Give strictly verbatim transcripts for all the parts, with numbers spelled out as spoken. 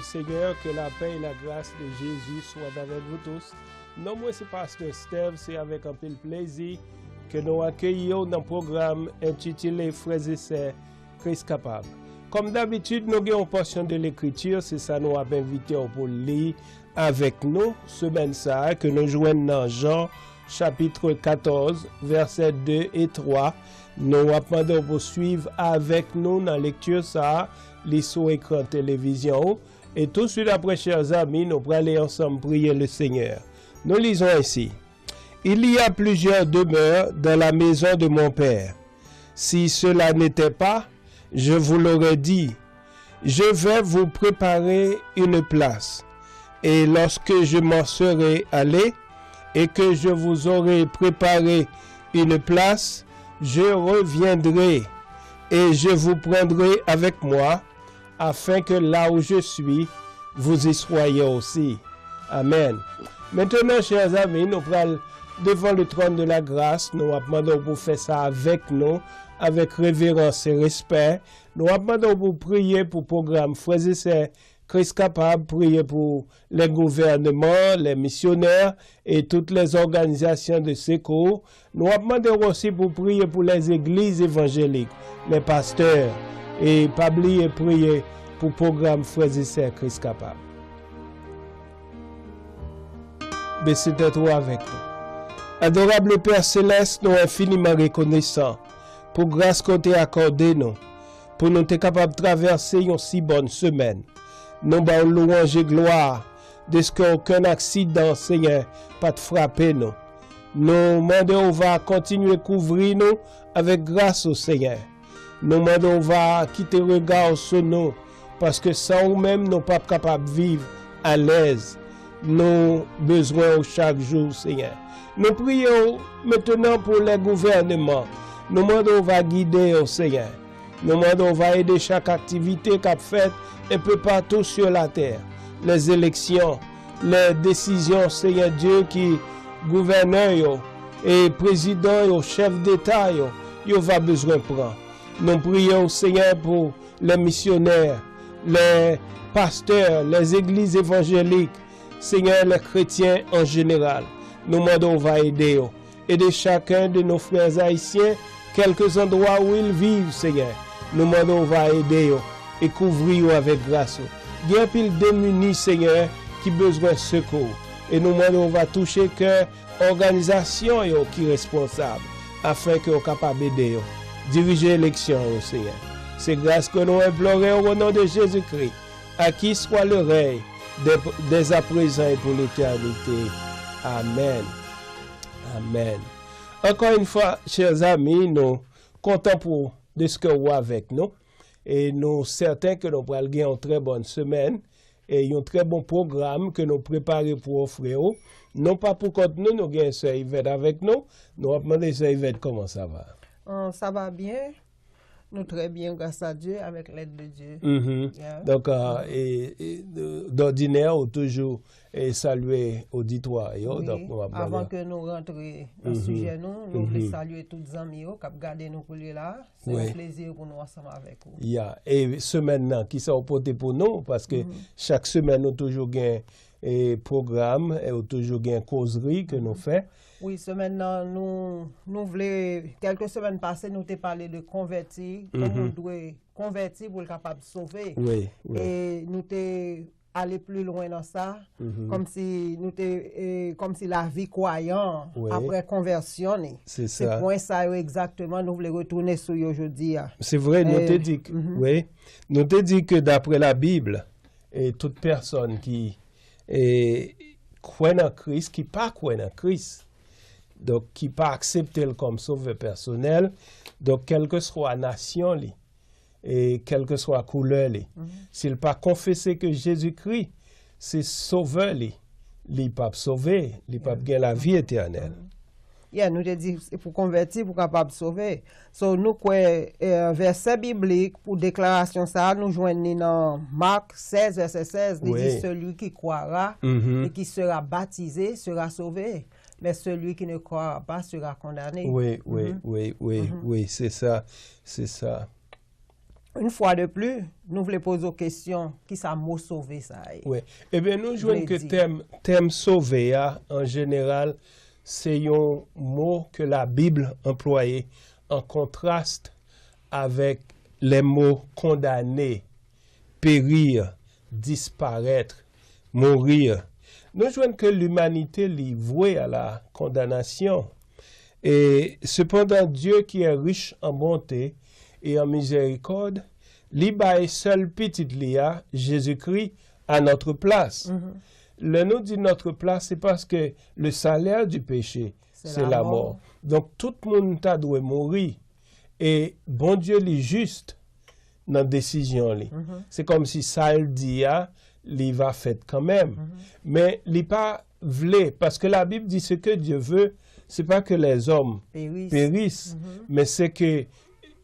Seigneur, que la paix et la grâce de Jésus soient avec vous tous. Non mwen se Pastè Steve, se avèk anpil plezi ke nou akeyi w nan pwogram entitile Frè e Sè Kris Kapab. Kòm dabitid, nou gen yon pòsyon de Lekriti, se sa nou ap envite w pou li avèk nou semèn sa a, ke nou jwenn nan Jan chapit katòz, vèsè de e twa. Nou ap mande w pou swiv avèk nou nan lekti sa a, li sou ekran televizyon ou. E touswit apre, chè zanmi, nou prale ansanm priye le Senyè. Nous lisons ainsi. Il y a plusieurs demeures dans la maison de mon Père. Si cela n'était pas, je vous l'aurais dit. Je vais vous préparer une place. Et lorsque je m'en serai allé, et que je vous aurai préparé une place, je reviendrai, et je vous prendrai avec moi, afin que là où je suis, vous y soyez aussi. Amen. Maintenant, chers amis, nou pral devan le trône de la grâce, nou ap mande w pou fè sa avèk nou, avèk reverans e respè. Nou ap mande w pou priye pou pwogram Frè e Sè Kris Kapab, priye pou les gouvernements, les missionnaires et toutes les organisations de secours. Nou ap mande w osi pou priye pou les églises évangéliques, les pasteurs, e pa bliye priye pou pwogram Frè e Sè Kris Kapab. Bese tèt ou avèk nou. Adorable Père Céleste, nou enfiniman rekonesan pou gras ke w te akòde nou, pou nou te kapab travèse yon si bòn semèn. Nou ba w lwanj e glwa dèske okenn aksidan, Senyè, pa t frape nou. Nou mande w va kontinye kouvri nou avèk gras ou, Senyè. Nou mande w va kite rega w sou nou, paske san ou menm, nou p ap kapab viv alèz. Nou bezwen w chak jou, Senyè. Nou priye w mentnan pou les gouvernements. Nou mande w va gide yo, Senyè. Nou mande w va ede chak aktivite k ap fèt un peu partout sur la terre. Les élections, les décisions, Senyè Dye, ki gouvènè yo, e prezidan yo, chèf deta yo, yo va bezwen pran. Nou priye w, Senyè, pou les missionnaires, les pasteurs, les églises évangéliques, Senyè, les chrétiens en général. Nou mande w va ede yo. Ede chacun de nos frères haïtiens, kèlke zandwa où ils vivent, Senyè. Nou mande w va ede yo e kouvri yo avèk gras ou. Gen anpil demini, Senyè, ki bezwen sekou. E nou mande w va touche kè òganizasyon yo ki responsab, afin ke w kapab ede yo dirije eleksyon yo, Senyè. Se gras ke nou enplore w o non de Jezikri. À qui soit le règne dès, dès à présent et pour l'éternité. Amen. Amen. Encore une fois, chers amis, nou kontan pou dèske ou avèk nou. E nou sèten ke nou pral gen yon trè bòn semèn e yon trè bon pwogram ke nou prepare pou ofri w. Non pa pou kont nou, nou gen sè Yvette avèk nou. Nou ap mande sè Yvette, comment ça va? Ah, ça va bien. Nou trè byen, grâce à Dieu, avec l'aide de Dieu. Mhm. Yeah. Donk, euh, e, e, de- d'ordinaire, ou toujou e, salye oditwa yo. Wi, donk, nou ap mande. Avan ke nou rantre nan sijè nou, nou vle salye tout zanmi yo k ap gade nou koulye la. Se yon Wi. Plezi pou nou ansanm avèk ou. Ya. E semèn nan, kisa w pote pou nou? Paske chak semèn, nou toujou gen e, pwogram, e, ou toujou gen kozri ke nou fè. Wi, semèn nan, nou, nou vle, kèlke semèn pase, nou te pale de konvèti, kòman ou dwe konvèti pou l kapab sove. Wi, wi. E nou te ale pli lwen nan sa, kòmsi nou te, e, kòmsi lavi kwayan an apre konvèsyon li. Se pwen sa yo egzakteman nou vle retounen sou yo jodi a. Se vre, nou te di, wi, nou te di ke dapre Labib, e tout pèsòn ki e, kwè nan Kris, ki pa kwè nan Kris, donk ki pa aksepte l kòm sovè pèsonèl, donk kèlkeswa nasyon li, e kèlkeswa koulè li, si l pa konfese ke Jezikri se sovè li, li p ap sove, li p ap gen lavi etènèl. Yeah, nou te di se pou konvèti, pou kapab sove. So, nou kwè eh, vèsè biblik pou deklarasyon sa a, nou jwenn li nan Mak sèz, vèsè sèz, li di, Celui qui croira et qui sera baptisé sera sauvé, mais celui qui ne croira pas sera condamné. Wi, wi, wi, wi, wi, se sa, se sa. Une fois de plus, nou vle poze w kesyon, kisa mo sove sa ye? Wi. Ebyen, nou jwenn Vle ke di. Tèm, tèm sove a, an jeneral, se yon mo ke Labib anplwaye an kontrast avèk lè mo kondane, périr, disparaître, mourir. Nou jwenn ke limanite li vwe a la kondanasyon. Et cependant, Dieu qui est riche en bonté et en miséricorde, li bay sèl pitit li a, Jezikri, à notre place. Lè nou di notre place, se paske le salaire du péché, C'est c'est la la mort. mort. Donk, tout moun ta dwe mouri. E Bondye li jis nan desizyon li. Se kòmsi sa l di a, li va fèt kanmenm. Men li pa vle, paske Labib di, ce que Dieu veut, c'est pas que les hommes Périssent. périssent, mais c'est que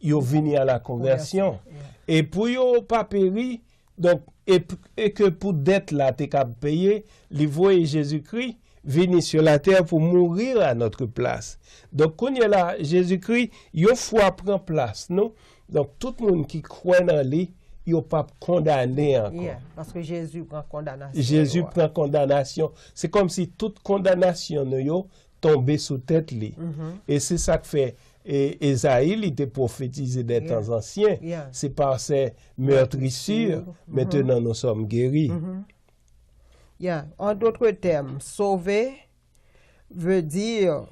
yo vini à la conversion. Conversion, yeah. E pou yo pa peri, donk, e, p- e ke pou dèt la te kab peye, li voye Jezikri vini sur la terre pour mourir à notre place. Donk, kounye la, Jezikri, yon fwa pran plas nou. Donk, tout moun ki kwè nan li, yo p ap kondane ankò. Yeah, paske Jezi pran kondanasyon. Jezi yo a. Pran kondanasyon. Se kòmsi tout kondanasyon nou yo tonbe sou tèt li. E se sa k fè e, Ezayi, li te pwofetize dè Yeah. tan ansyen. Yeah. C'est par ses meurtrissures, maintenant nous sommes guéris. Yeah. En d'autres termes, sauver veut dire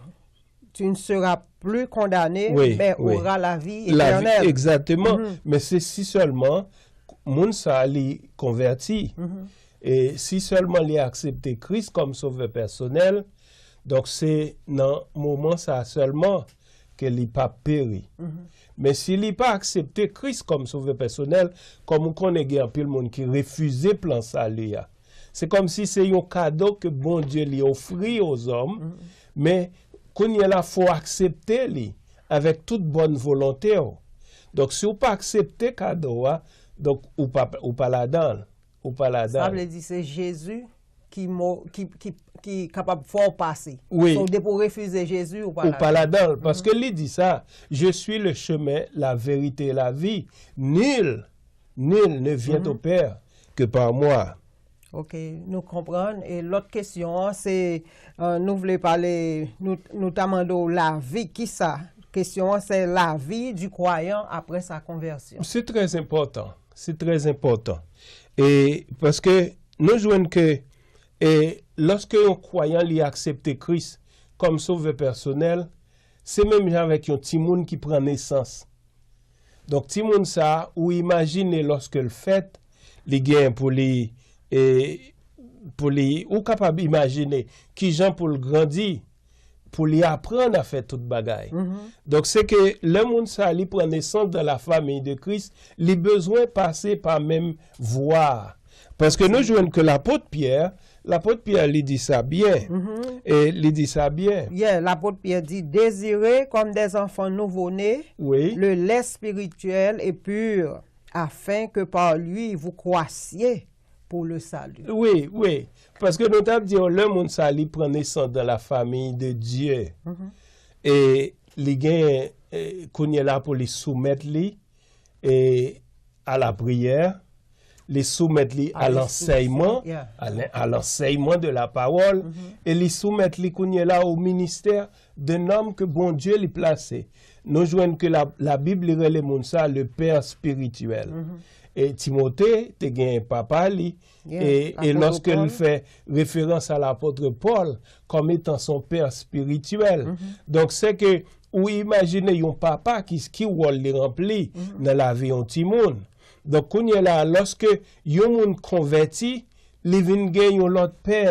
tu ne seras plus condamné, Oui, mais oui. auras la vie La éternelle. Egzakteman. Men se si sèlman moun sa li konvèti. E si sèlman li aksepte Kris kòm sovè pèsonèl, donk se nan moman sa sèlman ke li p ap peri. Men si li pa aksepte Kris kòm sovè pèsonèl, kòm ou konnen gen anpil moun ki refize plan sali a. Se kòmsi se yon kado ke Bondye li ofri ozòm, men kounye la fò w aksepte li avèk tout bòn volonte w. Donk si w pa aksepte kado a, donk ou pa, ou pa ladan l. Ou pa Sa ladan l. Vle di se Jezi ki mo, ki, ki, ki kapab fè w pase. Wi. So, depi w refize Jezi, ou pa Ou pa ladan. Ladan l. Paske li di sa, je suis le chemin, la vérité et la vie. Nul, nul ne vient au Père que par moi. Ok, nou konprann. E lòt kesyon an, se, euh, nou vle pale, nou, nou ta mande w lavi, kisa? Kesyon an, se lavi du croyant après sa conversion. Se trè enpòtan. Se trè enpòtan. E paske nou jwenn ke e lòske yon kwayan li aksepte Kris kòm sovè pèsonèl, se menm jan avèk yon timoun ki pran nesans. Donk, timoun sa a, ou imajine lòske l fèt, li gen pou li, e, pou li, ou kapab imajine kijan pou l grandi, pou li aprann a fè tout bagay. Donk, se ke lè moun sa a, li pran nesans dans la famille de Christ, li bezwen pase pa menm vwa a. Paske nou jwenn ke lapot Pyè, lapot Pyè li di sa byen. E li di sa byen. Yeah, lapot Pyè di, désirez comme des enfants nouveau-nés Wi. Le lait spirituel et pur, afin que par lui vous croissiez pour le salut. Wi, wi. Paske nou t ap di, lè moun sa li pran nesans dans la famille de Dieu. E li gen, e, kounye la pou li soumèt li, e, à la prière, li soumèt li à À l'enseignement, l'instruction, yeah. à l'en- à l'enseignement de la parole, e li soumèt li kounye la au ministère d'un homme que Bondye li plase. Nou jwenn ke la, Labib li rele moun sa le père spirituel. E Timote te gen papa li, Yeah, e, e l'apôtre lòske Paul. Li fè référence à l'apôtre Paul comme étant son père spirituel. Donk, se ke ou imajine yon papa ki, ki wòl li ranpli nan lavi yon timoun. Donk, kounye la, lòske yon moun konvèti, li vin gen yon lòt pè.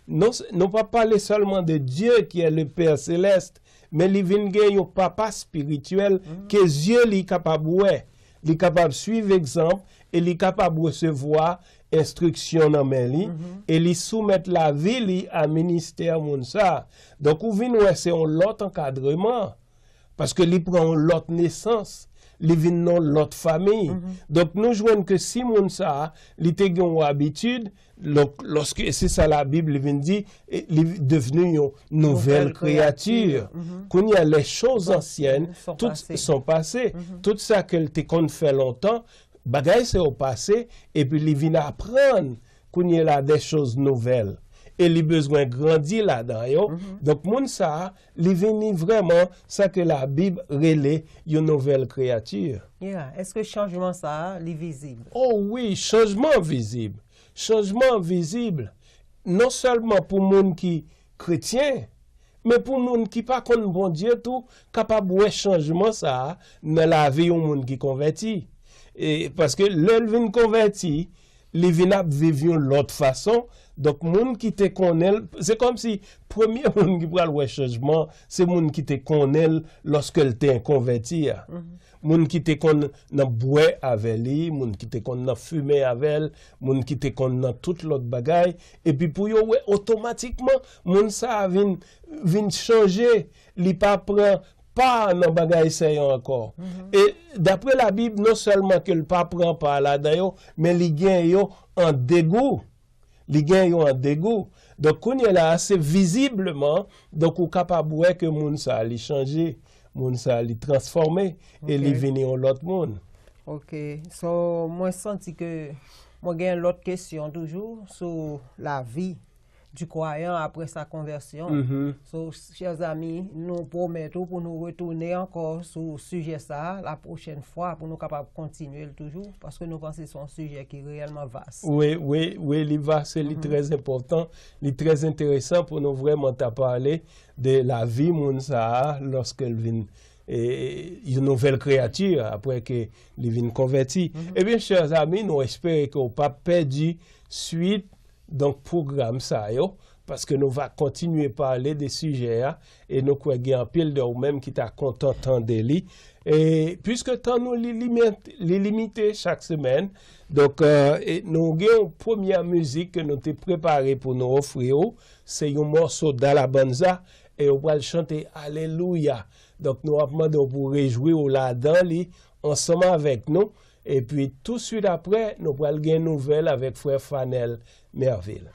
Non, s- nou pa pale sèlman de Dieu qui est le Père céleste, men li vin gen yon papa spirityèl ke zye li kapab wè, li kapab swiv egzanp e li kapab resevwa enstriksyon nan men li, e li soumèt lavi li a ministè moun sa. Donk, ou vin wè se yon lòt ankadreman, paske li pran yon lòt nesans, li vin nan lòt fami. Donk, nou jwenn ke si moun sa a, li te gen yon abitid, donk, lòske, se sa Labib, li vin di, e, li devni yon nouvèl kreyati. Kounye a, les choses anciennes sont passées. Tout sa ke l te konn fè lontan, bagay sa yo pase, epi li vin aprann kounye la des choses nouvelles. E li bezwen grandi ladan yo. Donk, moun sa a, li vini vrèman sa ke Labib rele yon nouvèl kreyati. Yeah. Èske chanjman sa a, li vizib? Oh wi, chanjman vizib. Chanjman vizib. Non sèlman pou moun ki kretyen, men pou moun ki pa konn Bondye tou, kapab wè chanjman sa a nan lavi yon moun ki konvèti. E, paske lè l vin konvèti, li vin ap viv yon lòt fason. Donk, moun ki te konnen l, se kòmsi premye moun ki pral wè chanjman, se moun ki te konnen l lòske l te konvèti a. Moun ki te konn nan bwè avè li, moun ki te konn nan fimen avè l, moun ki te konn nan tout lòt bagay. Epi pou yo wè otomatikman, moun sa a vin, vin chanje, li pa pran pa nan bagay sa yo ankò. E dapre Labib, non sèlman ke l pa pran pa ladan yo, men li gen yo an degou. Li gen yo an degou. Donk, kounye la a, se vizibleman, donk, ou kapab wè ke moun sa a, li chanje, moun sa a, li transfòme, e li vini yon lòt moun. Ok. So, mwen santi ke mwen gen lòt kesyon toujou sou lavi du croyant après sa conversion. So, chers amis, nou pwomèt ou pou nou retounen ankò sou sijè sa a la pwochèn fwa pou nou kapab kontinye l toujou, paske nou panse se yon sijè ki reyèlman vas. Wi, wi, wi, li vas e li trè enpòtan, li trè enteresan pou nou vrèman ta pale de lavi moun sa a lòske l vin, e, yon nouvèl kreyati apre ke li vin konvèti. Ebyen, chers amis, nou espere ke w p ap pèdi swit donk, pwogram sa yo, paske nou va kontinye pale de sijè a, e nou kwè gen anpil de ou menm ki ta kontan tande li. E piske tan nou li, li, li limite chak semèn, donk, e, nou gen yon premyè mizik ke nou te prepare pou nou ofri w, se yon mòso Dalabanza, e yo pral chante Alelouya. Donk, nou ap mande w pou w rejwi w ladan li ansanm avèk nou. Epi, touswit apre, nou pral gen nouvèl avèk frè Fanel Mervil.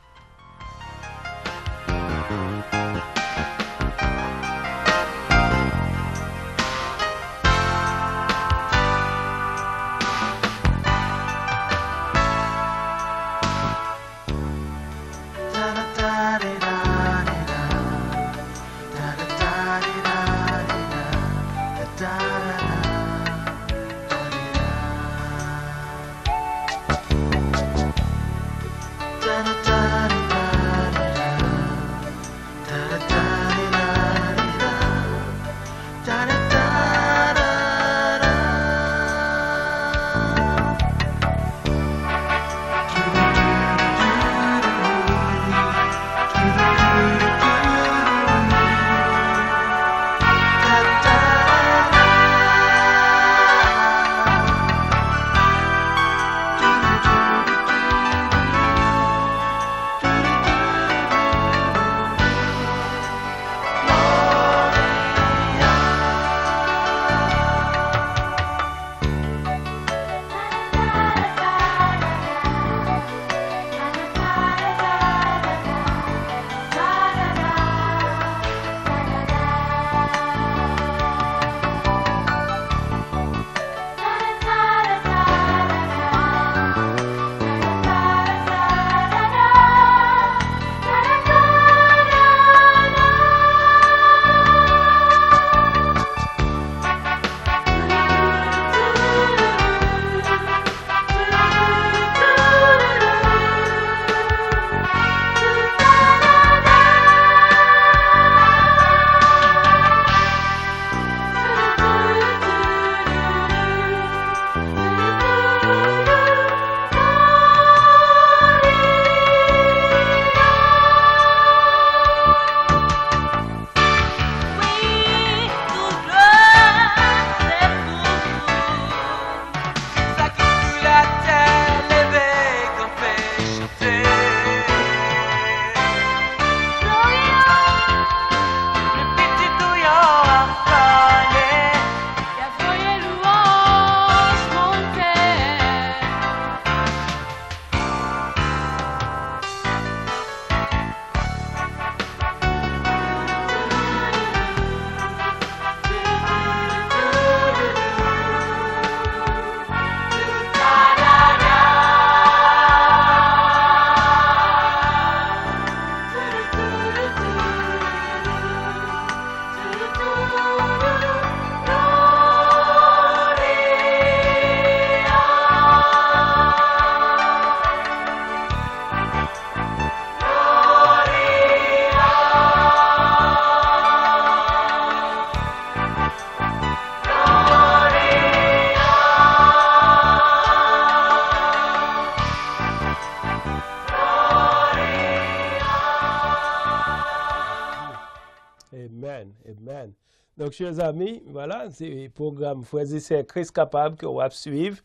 Amen. Donk, chè zanmi, vwala, se pwogram Frè e Sè Kris Kapab ke w ap swiv.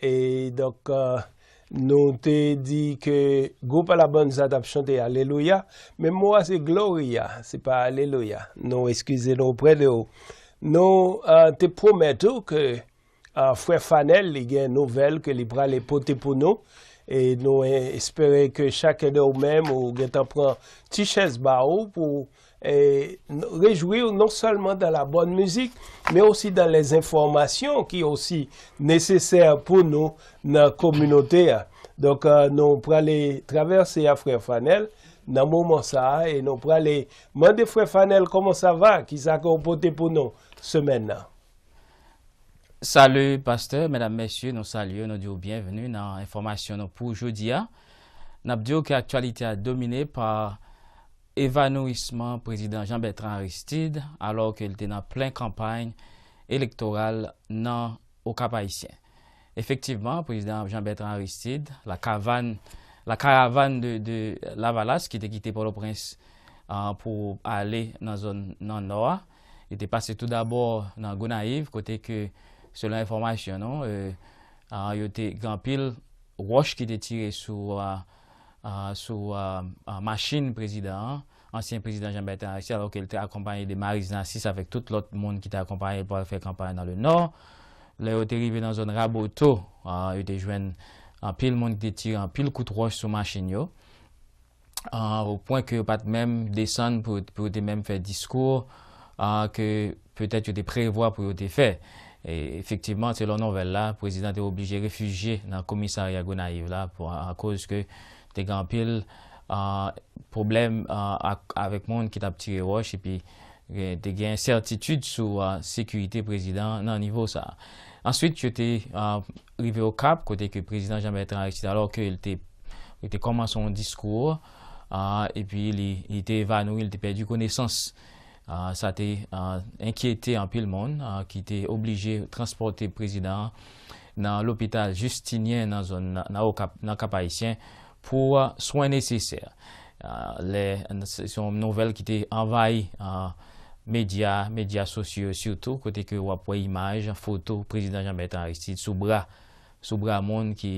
E donk, euh, nou te di ke gwoup a la bann sa t ap chante Alelouya, men mo a se Gloria, se pa Alelouya. Nou eskize nou oprè de w. Nou euh, te pwomèt ou ke euh, frè Fanèl, li gen nouvèl ke li prale pote pou nou. E nou e- espere ke chaken de ou menm ou gentan pran ti chèz ba ou pou e, n- rejwi w non sèlman dans la bonne musique, men osi dans les informations ki osi nesesè pou nou nan kominote a. Donk, euh, nou prale travèse a frè Fanèl nan moman sa a e nou prale mande frè Fanèl kòman sa va, kisa ke w pote pou nou semèn nan. Salut pasteur, mesdames, messieurs, nou salye, nou di w byenveni nan enfòmasyon nou pou jodi a. N ap di w ke aktyalite a domine pa evanouyisman prezidan Jean Bertrand Aristide alò ke l te nan plen kanpay elektoral nan Okap Ayisyen. Efektivman, prezidan Jean Bertrand Aristide, la kavan, la karavàn de, de Lavalas ki te kite Pòtoprens uh, pou ale nan zòn nan nò a, li te pase tou dabò nan Gonayiv kote ke selon enfòmasyon nou, uh, uh, yo te gen anpil wòch ki te tire sou uh, uh, sou uh, uh, machin prezidan an, ansyen prezidan Jean Bertrand Aristide, alò ke l te akonpaye de Maryse Narcisse avèk tout lòt moun ki te akonpaye l pou al fè kanpay nan le nò. Lè yo te rive nan zòn Raboto, uh, yo te jwenn anpil moun ki te tire anpil kout wòch sou machin yo. Uh, o pwen ke yo pa t menm desann pou, pou yo te menm fè diskou uh, ke petèt yo te prevwa pou yo te fè. E efektivman, selon nouvèl la, prezidan te oblije refijye nan komisarya Gonayiv la pou, akoz ke te gen anpil uh, pwoblèm uh, ak, avèk moun ki t ap tire wòch epi te gen ensètitid sou uh, sekirite prezidan nan nivo sa. Answit, yo te uh, rive Okap, kote ke prezidan Jean Bertrand Aristide, alò ke l te, li te kòmanse yon diskou, uh, epi li, li te evanoui, li te pèdi konesans. Uh, sa te uh, enkyete anpil moun uh, ki te oblije transpòte prezidan an nan lopital Justinien nan zòn nan, nan Okap, nan Kap Ayisyen pou uh, swen nesesè. Uh, lè, se yon nouvèl ki te anvayi uh, medya, medya sosyo yo sitou, kote ke w ap wè imaj, foto prezidan Jean Bertrand Aristide sou bra, sou bra moun ki,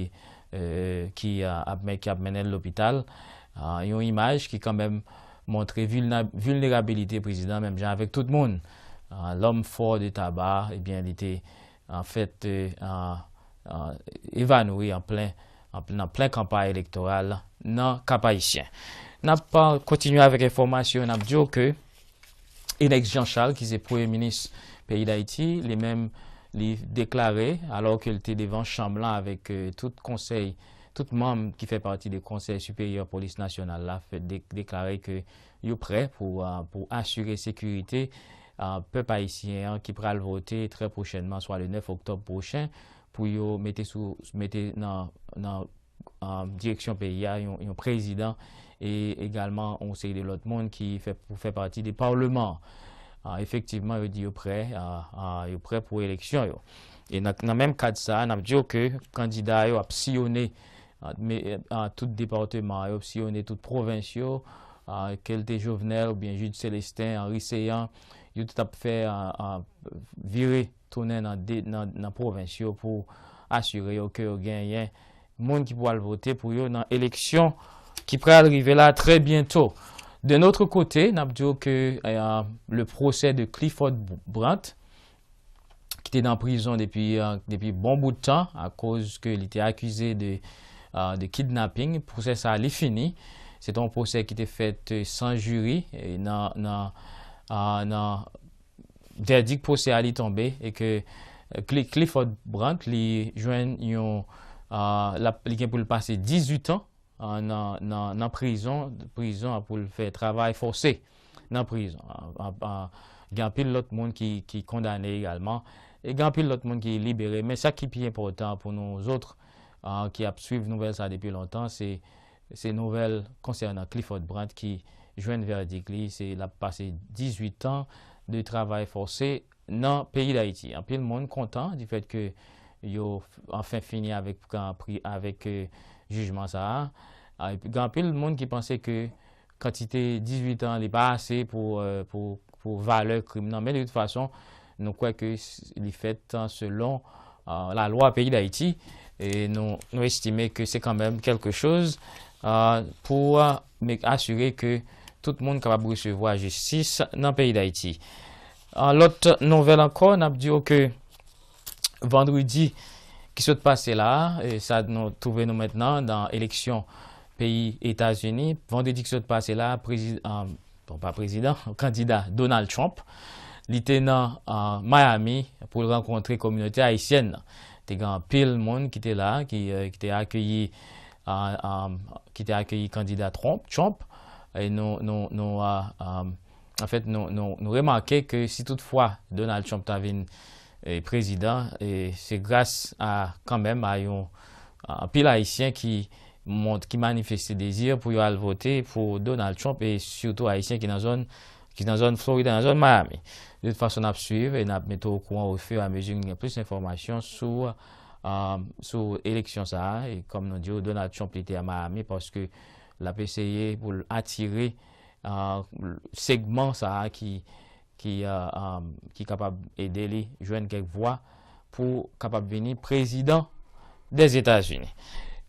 euh, ki, uh, ap, men- ki ap mennen l lopital. Uh, yon imaj ki kanmenm montre vilna- vilnerabilite prezidan, menm jan avèk tout moun. Uh, l'homme fort de tabac, ebyen, li te, anfèt, euh, uh, uh, evanoui an plen, an plen, nan plen kanpay elektoral nan Kap Ayisyen. N ap uh, kontinye avèk enfòmasyon, n ap di w ke Enex Jean Charles, ki se premye minis peyi Dayiti, li menm, li deklare, alò ke l te devan chanm lan avèk euh, tout konsèy, tout manm ki fè pati de Konsèy Siperyè Polis Nasyonal la, fè de- deklare ke yo prè pou, uh, pou asire sekirite uh, pèp ayisyen an ki pral vote trè pwochènman, swa le nèf oktòb pwochen, pou yo mete sou mete nan, nan um, direksyon peyi a yon, yon prezidan e egalman yon seri de lòt moun ki fè, pou fè pati de palman. Uh, efektivman, yo di yo prè, uh, uh, yo prè pou eleksyon yo. E nan, nan menm kad sa, n ap di w ke kandida yo ap siyone uh, me- uh, tout depatman yo, ap siyone tout pwovens yo, uh, ke l te Jovenel oubyen Jude Célestin, Henri Céant, yo tout ap fè uh, uh, vire tounen nan, de- nan, nan pwovens yo pou asire yo ke yo genyen moun ki pou al vote pou yo nan eleksyon ki pral rive la trè byento. De notre côté, n ap di w ke euh, le procès de Clifford Brandt, ki te nan prizon depi, euh, depi bon bout tan akoz ke li te akize de, euh, de kidnapping, pwosè sa a li fini. Se te yon pwosè ki te fèt euh, san jiri e nan, nan, euh, nan vèdik pwosè a li tonbe e ke euh, Cli- Clifford Brandt li jwenn yon, euh, l ap- li gen pou l pase dizuit an uh, nan, nan, nan prizon, prizon an pou l fè travay fòse nan prizon. Uh, uh, uh, gen anpil lòt moun ki, ki kondane egalman. E gen anpil lòt moun ki libere. Men sa ki pi enpòtan pou nou zòt uh, ki ap swiv nouvèl sa depi lontan, se, se nouvèl konsènan Clifford Brandt ki jwenn vèdik li, se l ap pase dizuit an de travay fòse nan peyi Dayiti. Anpil moun kontan di fèt ke yo anfen fini avèk, avèk euh, jijman sa a. Ah, epi gen anpil moun ki panse ke kantite dizuit an, li pa ase pou, euh, pou, pou valè krim nan. Men de tout fason, nou kwè ke s- li fèt, euh, selon, euh, lalwa peyi Dayiti. E nou, nou estime ke se kanmenm kèlke choz, euh, pou, euh, me- asire ke tout moun kapab resevwa jistis nan peyi Dayiti. Euh, lòt nouvèl ankò, n ap di w ke vandredi ki sot pase la, e sa nou twouve nou mentnan nan eleksyon peyi Etazini. Vandredi ki sot pase la, prezidan, bon, pa prezidan, kandida Donald Trump, li te nan, euh, Miami pou l rankontre kominote ayisyèn nan. Te gen anpil moun ki te la, ki, euh, ki te akeyi, euh, euh, ki te akeyi kandida Trump, Trump. E nou, nou, nou, euh, euh, anfèt, nou, nou, nou remake ke si toutfwa Donald Trump ta vin, eh, prezidan, e se gras a, kanmenm, a yon, a anpil Ayisyen ki mont, ki manifeste dezi pou yo al vote pou Donald Trump, e sitou Ayisyen ki nan zòn, ki nan zòn Florida, nan zòn Miami. De tout fason, n ap swiv e n ap mete w okouran au fur et à mesure n gen plis enfòmasyon sou, euh, sou eleksyon sa a. E kòm nou di w, Donald Trump, li te a Miami paske l ap eseye pou l atire, euh, segman sa a ki, ki, euh, euh, ki kapab ede li jwenn kèk vwa pou kapab vini prezidan Dèzetazini.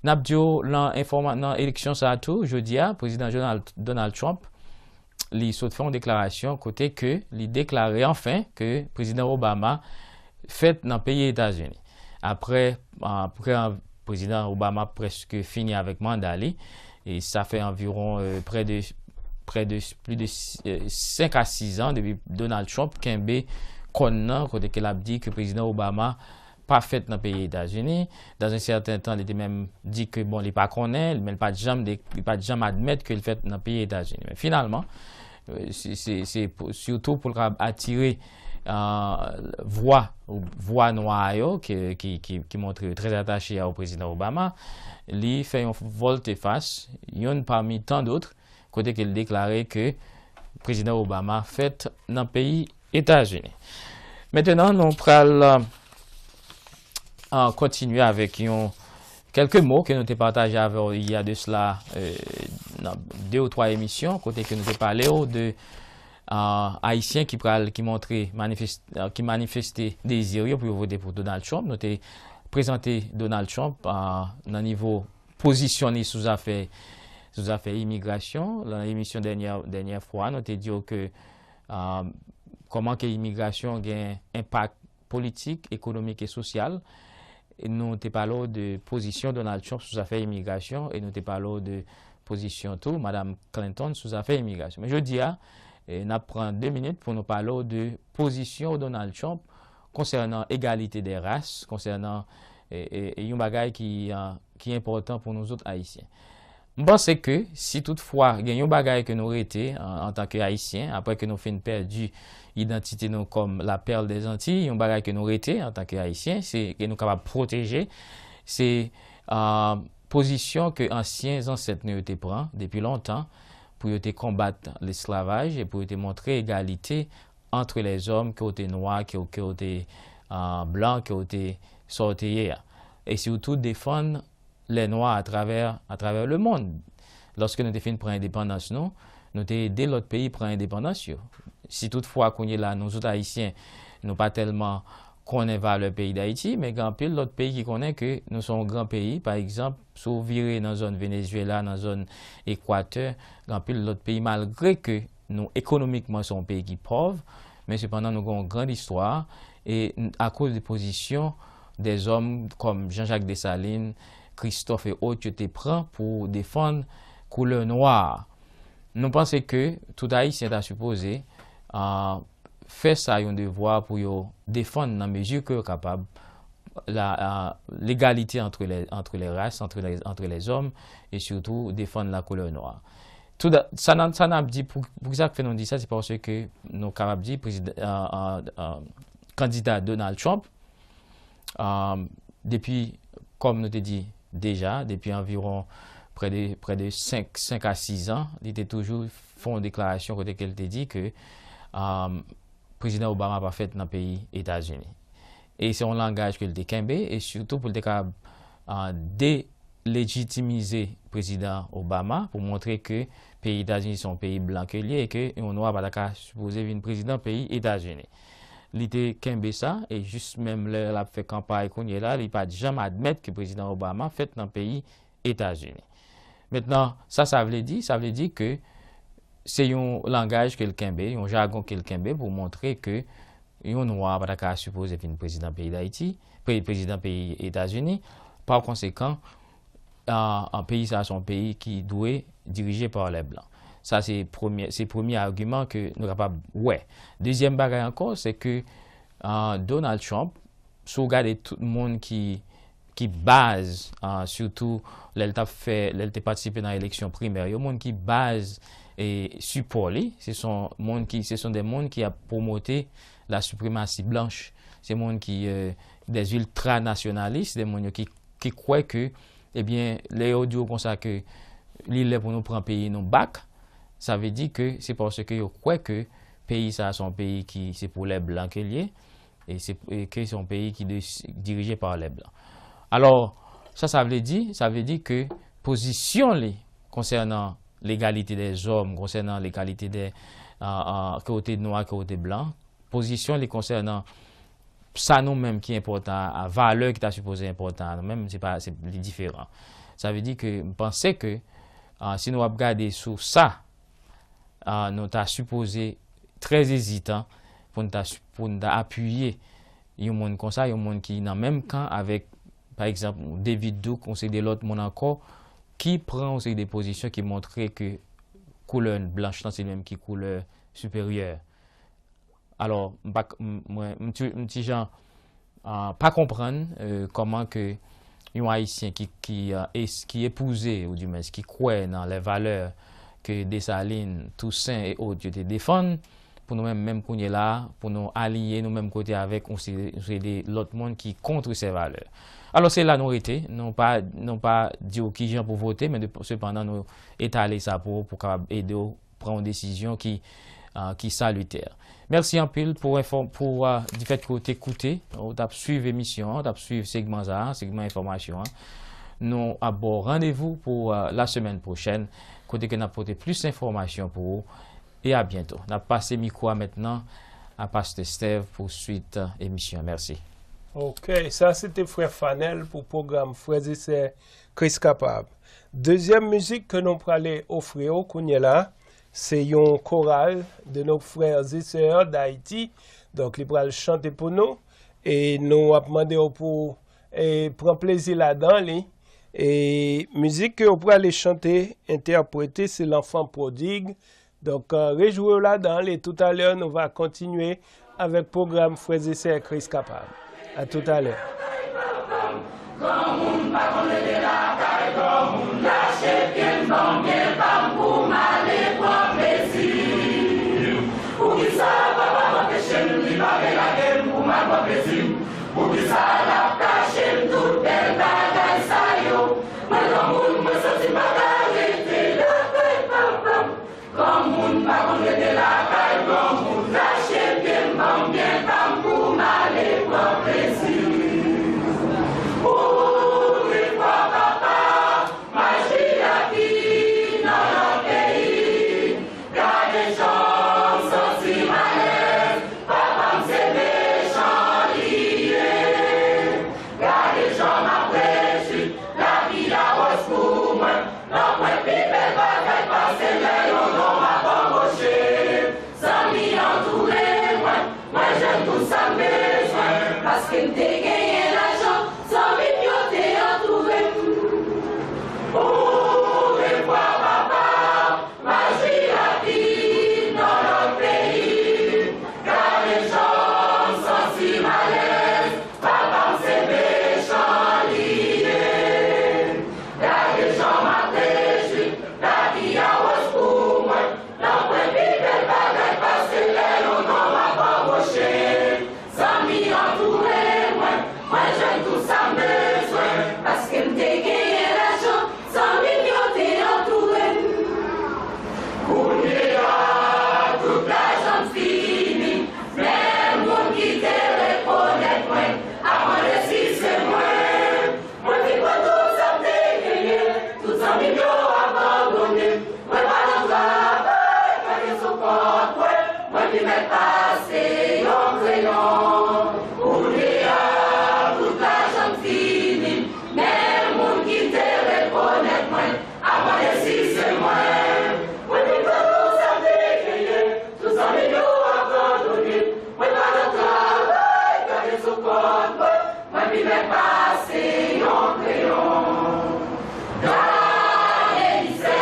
N ap di w nan enfòma- nan eleksyon sa a tou, jodi a, prezidan Donald, Donald Trump, li sot fè yon deklarasyon kote ke li deklare anfen ke prezidan Obama fèt nan peyi Etazini. Apre, apre prezidan Obama prèske fini avèk manda li, e sa fè anviwon, euh, prè de, prè de, plis de, euh, senk a sis an depi Donald Trump kenbe kòn nan, kote ke l ap di ke prezidan Obama pa fèt nan peyi Etazini. Dans un certain temps, li te menm di ke, bon, li pa konnen, men li pa t janm de- li pa t janm admèt ke l fèt nan peyi Etazini. Men finalman, euh, se, se, se pou- sitou pou l kapab atire, euh, vwa, vwa nwa yo ki, ki, ki, ki montre yo trè atache a prezidan Obama, li fè yon volte-face, youn pami tan dòt, kote ke l deklare ke prezidan Obama fèt nan peyi Etazini. Mentnan, nou pral, euh, kontinye avèk yon kèlke mo ke nou te pataje avè w il y a de cela, euh, nan de ou twa emisyon, kote ke nou te pale w de, euh, Ayisyen ki pral, ki montre manifest- euh, ki manifeste dezi yo pou yo vote pou Donald Trump. Nou te prezante Donald Trump, euh, nan nivo pozisyon li sou zafè, sou zafè imigrasyon. Nan emisyon dènyè, dènyè fwa, nou te di w ke, euh, kòman ke imigrasyon gen enpak politik, ekonomik e sosyal. E nou te pale w de pozisyon Donald Trump sou zafè imigrasyon e nou te pale w de pozisyon tou Madam Clinton sou zafè imigrasyon. Men jodi a, eh, n ap pran de minit pou nou pale w de pozisyon Donald Trump konsènan egalite dè ras, konsènan, eh, eh, yon bagay ki, ah, ki enpòtan pou nou zòt Ayisyen. M panse ke si toutfwa gen yon bagay ke nou rete an, antanke Ayisyen, apre ke nou fin pèdi idantite nou kòm la perle des Antilles, yon bagay ke nou rete antanke Ayisyen, se ke nou kapab pwoteje, se, ah, pozisyon ke ansyen zansèt nou yo te pran depi lontan pou yo te konbat lesklavaj e pou yo te montre egalite entre les hommes, ke w te nwa, ke w, ke w te, ah, blan, ke w te sa w te ye a. E sitou defann lè nwa atravè, atravè le mond. Lòske nou te fin pran endepandans nou, nou te ede lòt peyi pran endepandans yo. Si toutfwa kounye la nou tout Ayisyen, nou pa tèlman konnen valè peyi Dayiti, men gen anpil lòt peyi ki konnen ke nou se yon gran peyi. Pa egzanp, si w vire nan zòn Venezuela, nan zòn Ekwatè, gen anpil lòt peyi, malgre ke nou ekonomikman se yon peyi ki pòv, men sepandan nou gen yon gran istwa, e n- akoz de pozisyon dèzòm kòm Jean-Jacques Dessalines, Christophe e ot yo te pran pou defann koulè nwa a. Nou panse ke tout Ayisyen ta sipoze, ah, fè sa yon devwa pou yo defann nan mezi ke yo kapab la, ah, l'égalité entre les, entre les races, entre les, entre les hommes, e sitou defann la koulè nwa. Tout da- sa n- sa n ap di, pou, pou ki sa k fè nou di sa, se paske nou kapab di prezidan, ah, ah, ah, kandida Donald Trump, ah, depi, kòm nou te di deja, depi anviwon prè de, prè de senk, senk a sis an, li te toujou fè yon deklarasyon kote ke l te di ke, ah, prezidan Obama pa fèt nan peyi Etazini. E se yon langaj ke l te kenbe, e sitou pou l te kapab, ah, de- lejitimize Prezidan Obama pou montre ke peyi Etazini se yon peyi blan ke l ye e ke yon nwa pa ta ka sipoze vin prezidan peyi Etazini. Li te kenbe sa, e jis menm lè l ap fè kanpay kounye la, li pa t janm admèt ke Prezidan Obama fèt nan peyi Etazini. Mentnan, sa sa vle di? Sa vle di ke se yon langaj ke l kenbe, yon jagon ke l kenbe pou montre ke yon nwa pa ta ka sipoze vin prezidan peyi Dayiti, pre-, prezidan peyi Etazini. Pa konsekan, an, an peyi sa a se yon peyi ki dwe dirije pa lè blan. Sa se premye, se premye agiman ke nou kapab wè. Dezyèm bagay ankò, se ke, an, Donald Trump, si w gade tout moun ki, ki baz, an, sitou lè l t ap fè, lè l te patisipe nan eleksyon primè yo, moun ki baz e sipò li, se son moun ki, se son de moun ki ap pwomote la suprematie blanche. Se moun ki, euh, des ultranasyonalis, de moun yo ki, ki kwè ke, ebyen, lè yo di w konsa ke li lè pou nou pran peyi nou back, sa vle di ke se paske yo kwè ke peyi sa a se yon peyi ki se pou lè blan ke l ye, e se, e ke se yon peyi ki de, dirije pa lè blan. Alò, sa sa vle di? Sa vle di ke pozisyon li konsènan legalite dèzòm, konsènan legalite de, a, a, kote nwa, kote blan, pozisyon li konsènan sa nou menm ki enpòtan a, valè ki ta sipoze enpòtan a nou menm, se pa, se, li diferan. Sa vle di ke m panse ke, a, si nou ap gade sou sa, a, nou ta sipoze trè ezitan pou n ta, pou n ta apiye yon moun konsa, yon moun ki nan menm kan avèk, pa egzanp, David Duke, yon seri de lòt moun ankò, ki pran yon seri de pozisyon ki montre ke koulè blanch lan se li menm ki koulè siperyè. Alò, m pa k-, m, mwen, m ti, m ti jan, a, pa konprann, e, kòman ke yon Ayisyen ki, ki, a, es-, ki epouze, oudimwens, ki kwè nan lè valè ke Desalin, Tousen e ot yo te defann, pou nou menm, menm kounye la, pou nou aliyen nou menm kote avèk yon seri, yon seri de lòt moun ki kont se valè. Alò, se la nou rete. Nou pa, nou pa di w kijan pou vote, men de, sepandan, nou etale sa pou, pou kapab ede w pran yon desizyon ki, a, ki salitè. Mèsi anpil pou enfò-, pou, a, difèt ke w te koute, ou t ap swiv emisyon an, ou t ap swiv segman sa a, segman enfòmasyon an. Nou ap ba w randevou pou, a, la semèn pwochèn, kote ke n ap pote plis enfòmasyon pou ou. E a byento. N ap pase mikwo a mentnan a Pastè Steve pou swit, a, emisyon an. Mèsi. Ok, sa se te frè Fanel pou pwogram Frè e Sè Kris Kapab. Dezyèm mizik ke nou prale ofri w kounye la, se yon koral de nos frères et sœurs d'Haïti. Donk, li pral chante pou nou. E nou ap mande w pou, e, pran plezi ladan li. E mizik ke w prale chante, entèprete, se L'Enfant Prodigue. Donk, e, rejwi w ladan li. Toutalè, nou va kontinye avèk pwogram Frè e Sè Kris Kapab. A toutalè. Granmoun pa konn rete lakay granmoun, lache pye m, ban m byen pa m pou m ale pran plezi m. Poukisa papa m anpeche m, li pa vle lage m pou m al pran plezi m? Poukisa l ap kache m tout bèl bagay sa yo? Mwen granmoun, mwen santi m pa ka rete lakay papa m. Granmoun pa konn rete lakay granmoun, lache pye m, ban m byen pa m pou m ale pran plezi. Ou trifwa papa, maji a ki Mwen pase yon kreyon. Kounye a, tout lajan m fini. Men moun ki te rekonèt mwen ap mande si se mwen. Mwen vin pran tout sa m te genyen. Tout zanmi m yo abandone. Mwen pa nan travay, gade sou kont mwen. Mwen pi bèl pase yon kreyon. Gade mizè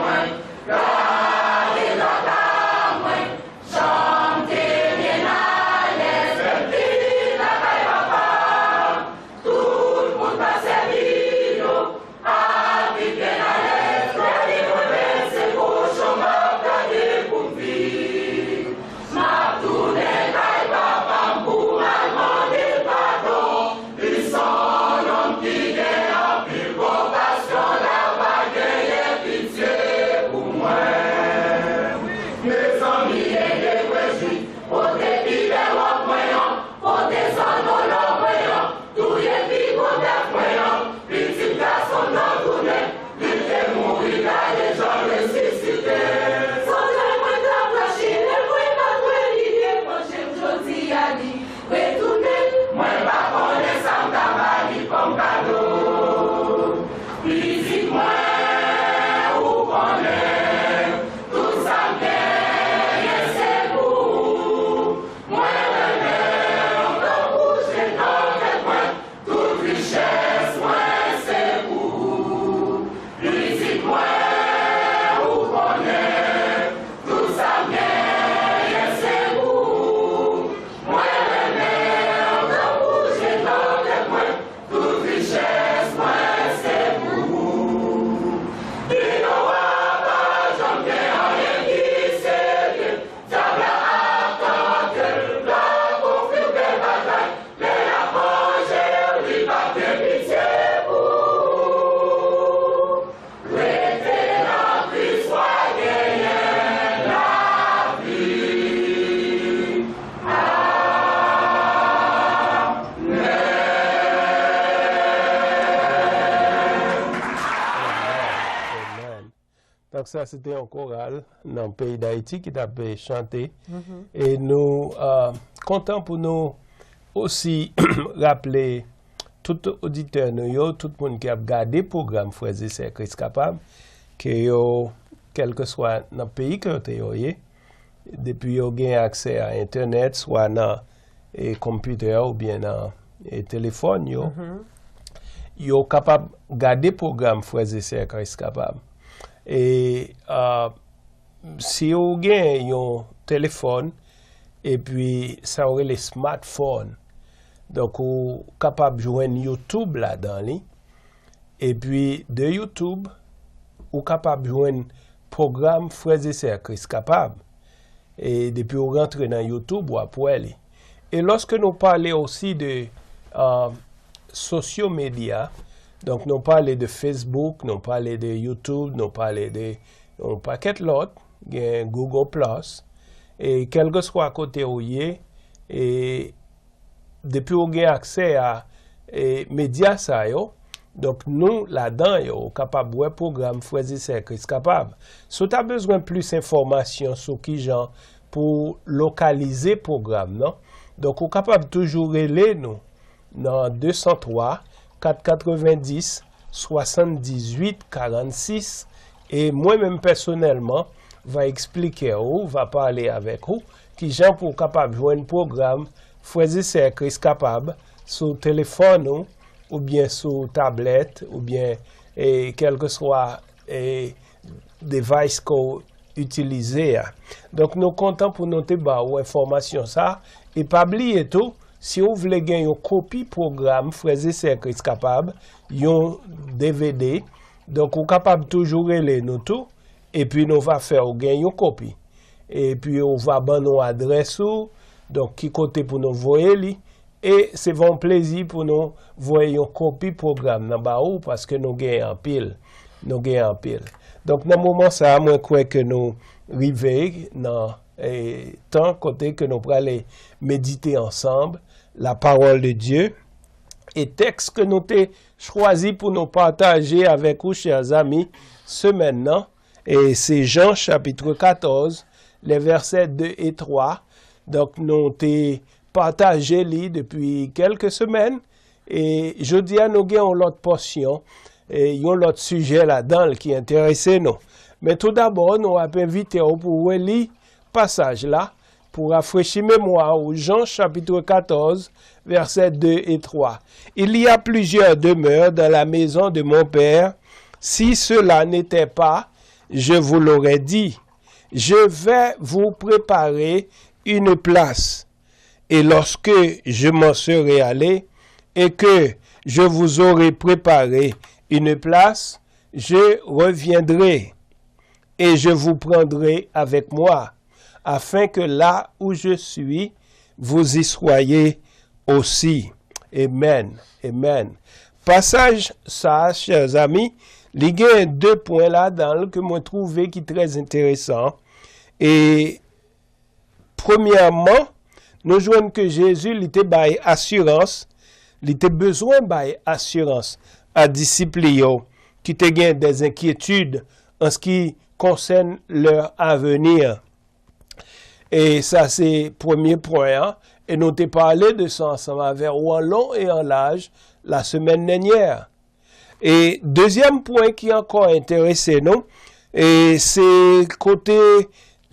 mwen. Gade traka mwen. Jan m te byen alèz lè m te lakay papa m. Tout moun k ap sèvi yo ap viv byen alèz. Lavi mwen menm se kochon m ap gade pou m viv. M ap tounen kay papa m pou m al mande l padon. Li se yon nonm ki gen anpil konpasyon, l ap pa genyen pitye pou mwen. Mezanmi, ede mwen jwi, pote pi bèl wòb mwen an, pote zanno lò mwen an, touye pi gwo bèf mwen an, pitit gason m nan tounen. Li te mouri, gade jan l resisite. Sòsye mwen t ap rache, lè mwen pa t wè li, li te panche m jodi a, li retounen. Mwen pa konnen sa m ta ba li kòm kado. Pitit mwen, ou konnen, tout sa m genyen se pou ou. Mwen renmen w tankou je nan tèt mwen. Tout richès mwen se pou ou. Pitit mwen, ou konnen, tout sa m genyen se pou ou. Mwen renmen w tankou je nan tèt mwen. Tout richès mwen se pou ou. Vino a pa janm gen anyen ki serye. Dyab la ap tante l, l ap ofri w bèl bagay, men l ap manje w, li p ap gen pitye pou ou. Rete nan Kris, w a genyen lavi. Amèn. Amèn. Donk, sa se te yon koral nan peyi Dayiti ki t ap, eh, chante. E nou, ah, kontan pou nou osi raple tout oditè nou yo, tout moun ki ap gade pwogram Frè e Sè Kris Kapab, ke yo, kèlkeswa nan peyi kote yo ye, depi yo gen aksè a entènèt, swa nan, eh, konpitè oubyen nan, eh, telefòn yo, yo kapab gade pwogram Frè e Sè Kris Kapab. E, ah, si w gen yon telefòn, epi sa yo rele smartphone, donk ou kapab jwenn YouTube ladan li. Epi de YouTube, ou kapab jwenn pwogram Frè e Sè Kris Kapab. E depi ou rantre nan YouTube, w ap wè li. E lòske nou pale osi de, ah, sosyo medya, donk nou pale de Facebook, nou pale de YouTube, nou pale de yon pakèt lòt, gen Google Plus, e kèlkeswa kote ou ye, e depi ou gen aksè a, e medya sa yo, donk nou ladan yo, ou kapab wè pwogram Frè e Sè Kris Kapab. Si w ta bezwen plis enfòmasyon sou kijan pou w lokalize pwogram nan, donk ou kapab toujou rele nou nan de san twa, kat katrevenndis, swasanndizuit, karannsis, e mwen menm pèsonèlman va eksplike ou, va pale avèk ou, kijan pou w kapab jwenn pwogram Frè e Sè Kris Kapab sou telefòn ou, oubyen sou tablèt, oubyen, e, kèlkeswa, e, device ke w itilize a. Donk, nou kontan pou nou te ba ou enfòmasyon sa a. E pa bliye tou, si w vle gen yon kopi pwogram Frè e Sè Kris Kapab, yon D V D, donk, ou kapab toujou rele nou tou, epi nou va fè w gen yon kopi. Epi ou va ban nou adrès ou, donk, ki kote pou nou voye li. E se va yon plezi pou nou voye yon kopi pwogram nan ba ou, paske nou gen anpil. Nou gen anpil. Donk, nan moman sa a, mwen kwè ke nou rive nan, eh, tan kote ke nou prale medite ansanm la parole de Dieu. E tèks ke nou te chwazi pou nou pataje avèk ou, chè zanmi, semèn nan, e se Jan chapit katòz, les versets deux et trois. Donk, nou te pataje li depi kèlke semèn. E jodi a, nou gen yon lòt pòsyon, e yon lòt sijè ladan l ki enterese nou. Men toudabò, nou ap envite w pou w reli pasaj la, pou rafrechi memwa ou, Jan chapit katòz, vèsè de e twa. Il y a plusieurs demeures dans la maison de mon Père. Si cela n'était pas, je vous l'aurais dit. Je vais vous préparer une place. Et lorsque je m'en serai allé, et que je vous aurai préparé une place, je reviendrai et je vous prendrai avec moi, afin que là où je suis, vous y soyez aussi. Amen. Amen. Pasaj sa, chè zanmi, li gen de pwen ladan l ke mwen twouve ki trè enteresan. E premyèman, nou jwenn ke Jezi, li te bay asirans, li te bezwen bay asirans a disip li yo ki te gen des inquiétudes en ce qui concerne leur avenir. E sa se premye pwen an, e nou te pale de sa ansanm avè ou an lon e an laj la semèn dènyè. E dezyèm pwen ki ankò enterese nou, e se kote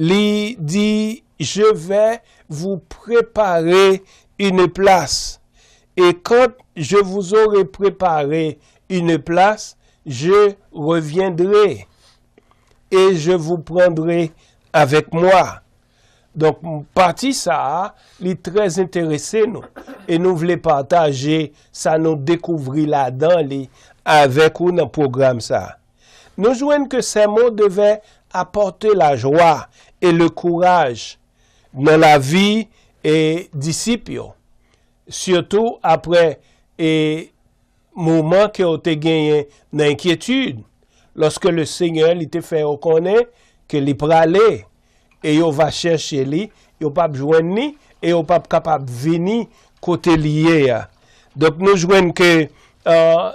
li di, je vais vous préparer une place. Et quand je vous aurai préparé une place, je reviendrai et je vous prendrai avec moi. Donk, pati sa a, li trè enterese nou. E nou vle pataje sa nou dekouvri ladan li avèk ou nan pwogram sa a. Nou jwenn ke sermon devait apporter la joie et le courage dans la vie e disip yo. Sitou apre e moman ke yo te genyen nan enkyetid, lòske le Senyè li te fè yo konnen ke li prale, e yo va chèche li, yo p ap jwenn li, e yo p ap kapab vini kote li ye a. Donk, nou jwenn ke, euh,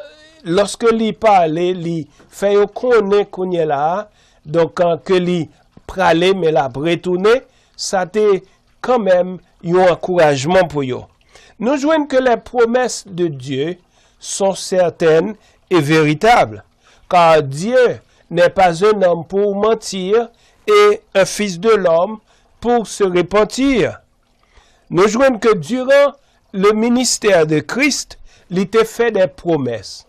lòske li pale, li fè yo konnen kounye la a, donk, euh, ke li prale, men l ap retounen, sa te kanmenm yon ankourajman pou yo. Nou jwenn ke les promesses de Dieu sont certaines et véritables, car Dieu n'est pas un homme pour mentir et un fils de l'homme pour se repentir. Nou jwenn ke durant le ministère de Christ, li te fè de pwomès.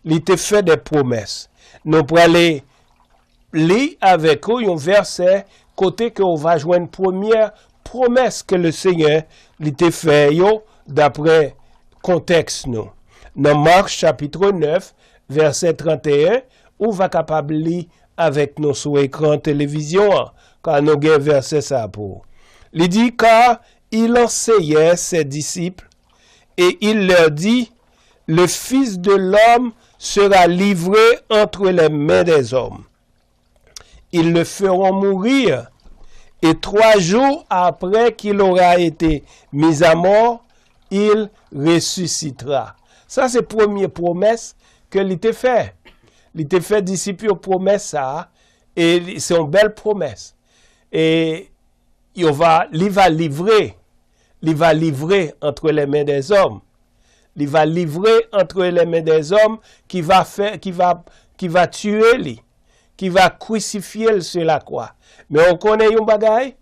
Li te fè de pwomès. Nou prale li avèk ou yon vèsè kote ke ou va jwenn premyè pwomès ke le Senyè li te fè yo dapre kontèks nou. Nan Mak chapit nèf, vèsè trant e en, ou va kapab li avèk nou sou ekran televizyon an, ka nou gen vèsè sa pou ou. Li di, car il enseignait ses disciples et il leur dit, le Fils de l'homme sera livré entre les mains des hommes. Ils le feront mourir, et trois jours après qu'il aura été mis à mort, il ressuscitera. Sa se premye pwomès ke li te fè. Li te fè disip yo pwomès sa a, e li, se yon bèl pwomès. E yo va, li va livre, li va livre entre les mains des hommes. Li va livre entre les mains des hommes qui va faire, qui va, qui va tuer li, ki va krisifye l sou lakwa. Men ou konnen yon bagay,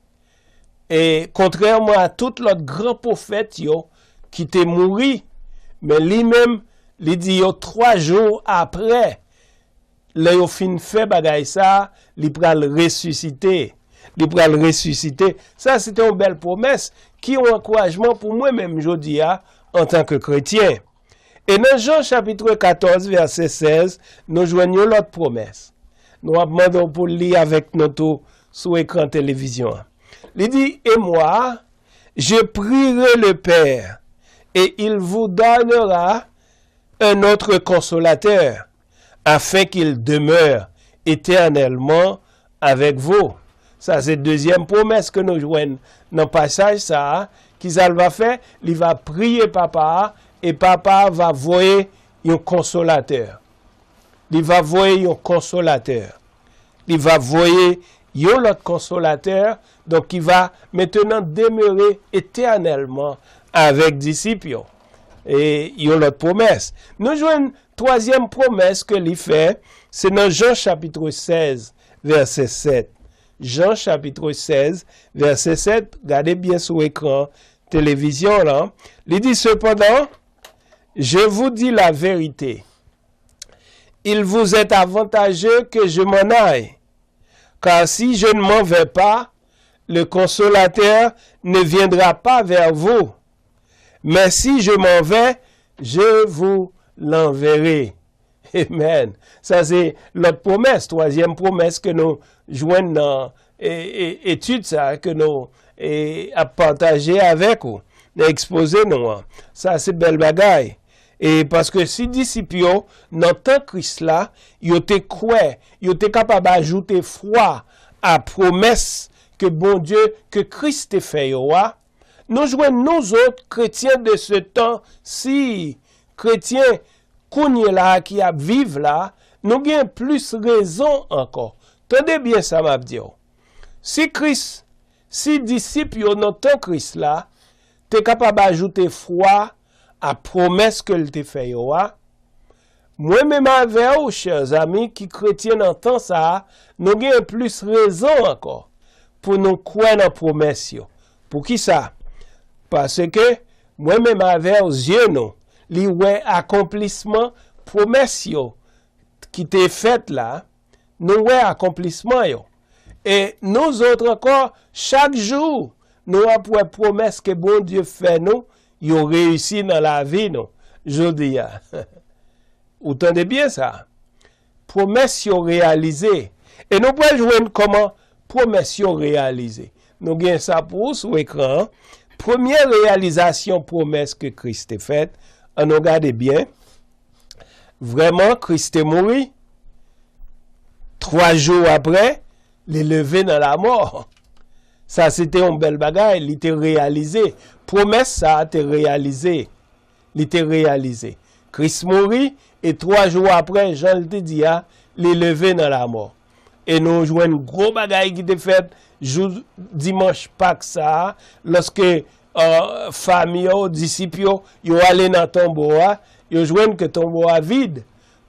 e kontrèman a tout lòt gran pwofèt yo ki te mouri, men li menm, li di yo twa jou apre, lè yo fin fè bagay sa, li pral resisite. Li pral resisite. Sa, se te yon bèl pwomès ki yon ankourajman pou mwen menm jodi a, antanke kretyen. E nan Jan chapit katòz, vèsè sèz, nou jwenn yon lòt pwomès. Nou ap mande w pou li avèk nou tou sou ekran televizyon an. Li di, et moi, je prierai le Père, et il vous donnera un autre consolateur, afin qu'il demeure éternellement avec vous. Sa se dezyèm pwomès ke nou jwenn nan pasaj sa a. Kisa l va fè? Li va priye Papa a, e Papa a va voye yon konsolatè. Li va voye yon konsolatè. Li va voye Yon lòt konsolatè, donk, ki va mentenan demere etènèlman avèk disip yo. E yon lòt pwomès. Nou jwenn twazyèm pwomès ke li fè, se nan Jan chapit sèz, vèsè sèt. Jan chapit sèz, vèsè sèt, gade byen sou ekran televizyon lan. Li di, cependant, je vous dis la vérité. Il vous est avantageux que je m'en aille, car si je ne m'en vais pas, le consolateur ne viendra pas vers vous. Mais si je m'en vais, je vous l'enverrai. Amen. Sa se lòt pwomès, twazyèm pwomès ke nou jwenn nan e, e, etid sa ke nou e, ap pataje avèk ou, nan ekspoze nou an. Sa se bèl bagay. E paske si disip yo, nan tan Kris la, yo te kwè, yo te kapab ajoute fwa a pwomès ke Bondye, ke Kris te fè yo a, nou jwenn nou zòt, kretyen de se tan, si kretyen kounye la a ki ap viv la, nou gen plis rezon ankò. Tande byen sa m ap di w. Si Kris, si disip yo nan tan Kris la, te kapab ajoute fwa a pwomès ke l te fè yo a, mwen menm avè w, chè zanmi, ki kretyen nan tan sa a, nou gen plis rezon ankò pou nou kwè nan pwomès yo. Poukisa? Paske mwen menm avè w, zye nou, li wè akonplisman pwomès yo ki te fèt la, nou wè akonplisman yo. E nou zòt ankò, chak jou, nou ap wè pwomès ke Bondye fè nou, yo reyisi nan lavi nou, jodi a. Ou tande byen sa? Pwomès yo reyalize. E nou pral jwenn kòman pwomès yo reyalize. Nou gen sa pou ou sou ekran an. Premye reyalizasyon pwomès ke Kris te fèt, ann nou gade byen. Vrèman, Kris te mouri. Twa jou apre, li leve nan lamò. Sa se te yon bèl bagay, li te reyalize. Pwomès sa a te reyalize. Li te reyalize. Kris mouri, e twa jou apre, jan l te di a, li leve nan lamò. E nou jwenn gwo bagay ki te fèt jou dimanch Pak sa a, lòske, euh, fanmi yo, disip yo, yo ale nan tonbo a, yo jwenn ke tonbo a vid.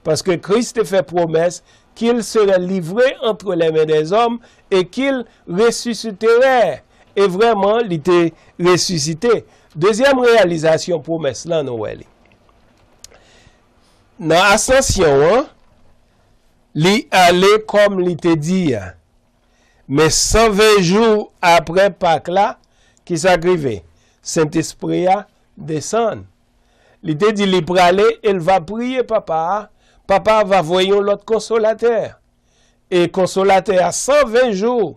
Paske Kris te fè pwomès qu'il serait livré entre les mains des hommes et qu'il ressusciterait. E vrèman, li te resisite. Dezyèm reyalizasyon pwomès lan, nou wè li. Nan asansyon an, li ale kòm li te di a. Men san ven jou apre Pak la, ki sa k rive? Sentespri a desann. Li te di li prale e l va priye Papa a. Papa a va voye yon lòt konsolatè. E konsolatè a, san ven jou,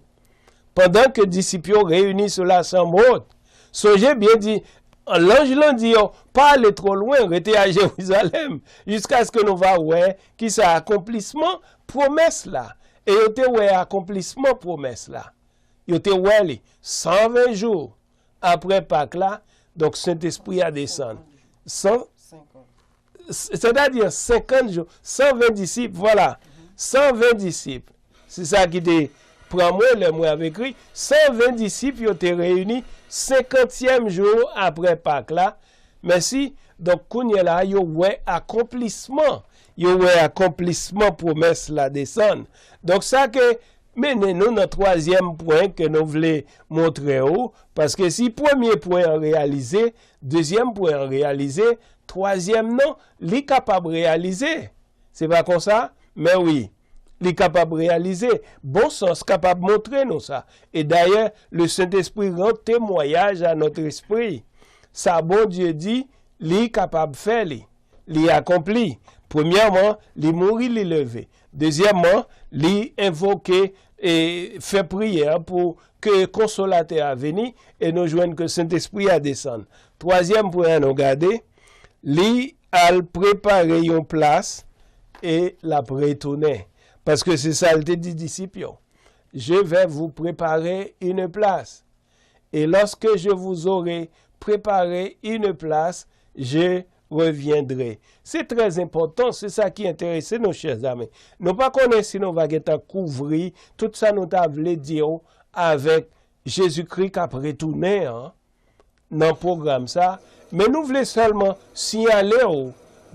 pandan ke disip yo reyini sou la chanm wot. Sonje byen di, lanj lan di yo, pa ale twò lwen, rete a Jerizalèm, jiskaske nou va wè ki sa akonplisman pwomès la. E yo te wè akonplisman pwomès la. Yo te wè li san ven jou apre Pak la, donk, Sentespri a desann. San, sètadi senkant jou, san ven disip, vwala. San ven disip. Se sa ki te pran mwen lè mwen ap ekri. San ven disip yo te reyini senkantyèm jou apre Pak la. Mèsi. Donk, kounye la, yo wè akonplisman. Yo wè akonplisman pwomès la desann. Donk, sa ke mennen nou nan twazyèm pwen ke nou vle montre w, paske si premye pwen an reyalize, dezyèm pwen an reyalize, twazyèm nan, li kapab reyalize. Se pa konsa? Men wi, li kapab reyalize. Bon sans kapab montre nou sa. E dayè, le Saint-Esprit rend témoignage à notre esprit. Sa Bondye di, li kapab fè li. Li akonpli. Premyèman, li mouri, li leve. Dezyèmman, li envoke e fè priyè pou ke Konsolatè a vini, e nou jwenn ke Sentespri a desann. Twazyèm pwen an nou gade, li al prepare yon plas e l ap retounen. Paske se sa l te di disip yo. Je vais vous préparer une place. Et lorsque je vous aurai préparé une place, je reviendrai. Se trè enpòtan, se sa ki enterese nou, chè zanmi. Nou pa konnen si nou va gentan kouvri tout sa nou ta vle di w avèk Jezikri k ap retounen an nan pwogram sa, men nou vle sèlman siyale w,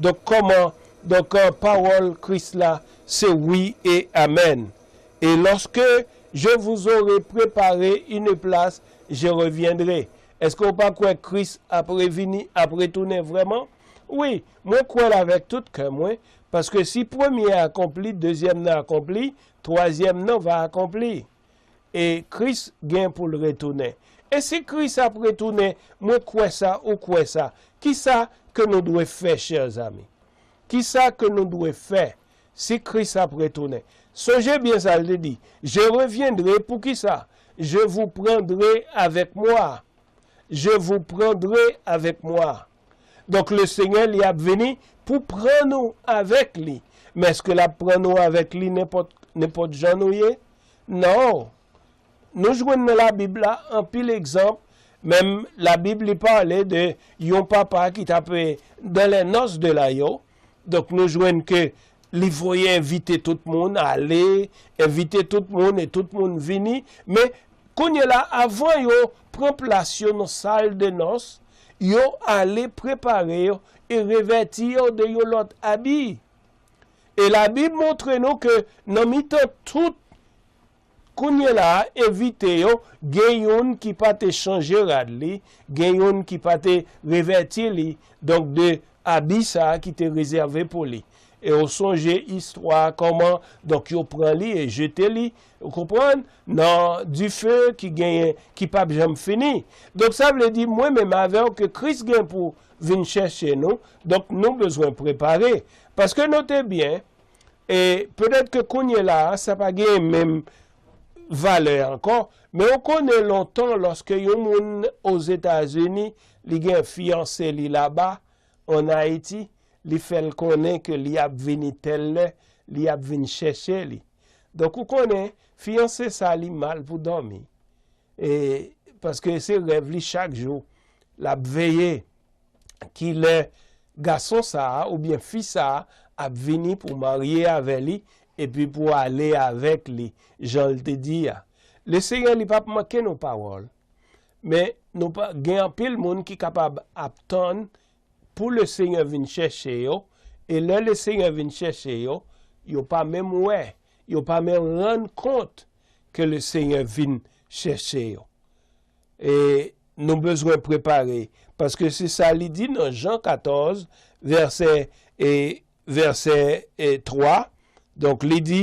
donk, kòman, donk, euh, pawòl Kris la, se wi e amèn. Et lorsque je vous aurai préparé une place, je reviendrai. Èske w pa kwè Kris ap revini, ap retounen vrèman? Wi, mwen kwè l avèk tout kè mwen, paske si premye a akonpli, dezyèm nan akonpli, twazyèm nan va akonpli. E Kris gen pou l retounen. E si Kris ap retounen, mwen kwè sa, ou kwè sa, kisa ke nou dwe fè, chè zanmi? Kisa ke nou dwe fè si Kris ap retounen? Sonje byen sa l te di, Je reviendrai, poukisa? Je vous prendrai avec moi. Je vous prendrai avec moi. Donk, le Senyè, li ap vini pou pran nou avèk li. Men èske l ap pran nou avèk li nenpòt, nenpòt jan nou ye? Non. Nou jwenn nan Labib la anpil egzanp. Menm Labib, li pale de yon papa ki t ap, eh, dans les noces de l'agneau. Donk, nou jwenn ke li voye envite tout moun ale, envite tout moun e tout moun vini. Men, kounye la, avan yo pran plas yo nan sal de nòs, yo ale prepare yo e revèti yo de yon lòt abi. E Labib montre nou ke nan mitan tout kounye la a, envite yo, gen youn ki pa te chanje rad li, gen youn ki pa te revèti li, donk, de abi sa a ki te rezève pou li. E w sonje istwa a, kòman, donk, yo pran li e jete li, ou konprann, nan dife ki genyen, ki p ap janm fini. Donk, sa vle di, mwen menm avè w, ke Kris gen pou vin chèche nou, donk, nou bezwen prepare. Paske note byen, e petèt ke kounye la a, sa pa genyen menm valè ankò, men ou konnen lontan, lòske yon moun Ozetazini, li gen fiyanse li laba, ann Ayiti, li fè l konnen ke li ap vini tèl lè, li ap vin chèche li. Donk, ou konnen, fiyanse sa, li mal pou dòmi. E, paske se rèv li chak jou. L ap veye kilè gason sa a oubyen fi sa a ap vini pou marye avè li, epi pou ale avèk li, jan l te di a. Lesenyè, li p ap manke nou pawòl. Men nou pa, gen anpil moun ki kapab ap tann pou Lesenyè vin chèche yo, e lè Lesenyè vin chèche yo, yo pa menm wè, yo pa menm rann kont ke Lesenyè vin chèche yo. E nou bezwen prepare, paske se sa li di nan Jan katòz, vèsè, e, vèsè, e, twa. Donk, li di,